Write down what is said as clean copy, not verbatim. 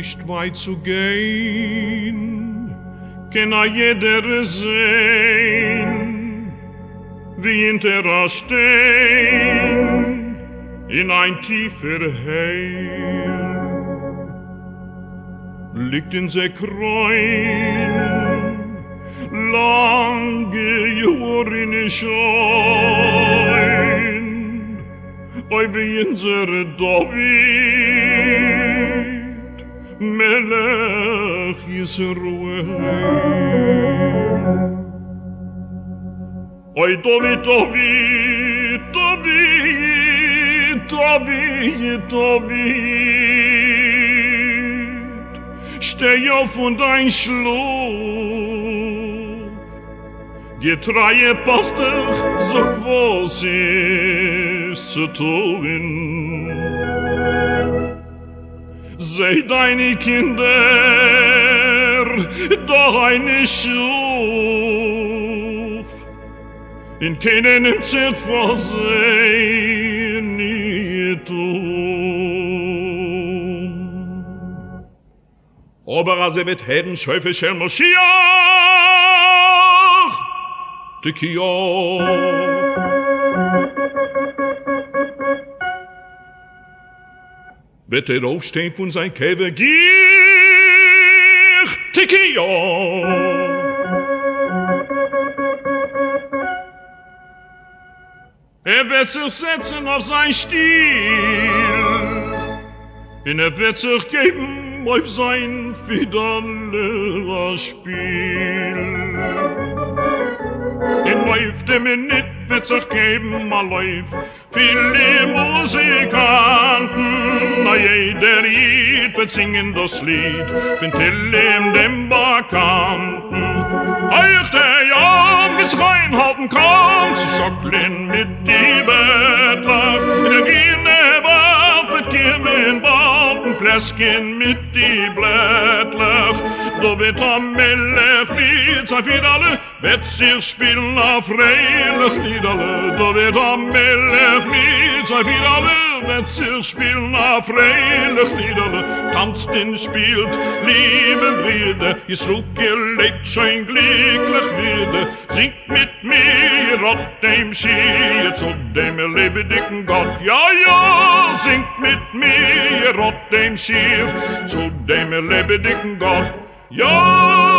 נישט ווייט צו גיין, קען א יעדער זען, ווי אונטער א שטיין אין איין טיפער הייל ליגט אונזער קרוין לאנגע יארן שוין. אוי ווי אונזער דוד מלך ישראל. אוי דוד דוד דוד דוד דוד שטיי אויף פון דיין שלאף געטרייע פאסטעך זאג וואס איז צו טוען זע דיינע קינדער דיינע שאף און קיינער נעמט זיך פאר זיי ניט אן. אבער אז ער וועט הערן שופר של משיח תקיעה. וועט ער אויפשטיין פון זיין קבר גיך תקיעה. ער וועט זיך זעצן אויף זיין שטיל, און ער וועט זיך געבן אויף זיין פידעלע א שפיל, און אויף די מינוט וועט זיך געבן א לויף פילע מוזיקאנטן, א יעדער איד וועט זינגען דאס ליד פון תהלים דעם באקאנטן. אויך דער ים וועט זיך איינהאלטן קוים צו שאקלען מיט די בעטלעך, און דער גרינער וואלד וועט קומען באלד און פלעסקען מיט די בלעטלעך. דוד המלך מיט זיין פידעלע וועט זיך שפילן א פרייליך לידעלע, דוד המלך מיט זיין פידעלע וועט זיך שפילן א פרייליך לידעלע, טאנצט און שפילט, ליבע ברידער, ישראל'קע לעבט שוין גליקליך ווידער, זינגט מיט מיר אט דעם שיר צו דעם לעבעדיגן גאט, יא יא, זינגט מיט מיר אט דעם שיר צו דעם לעבעדיגן גאט, יא.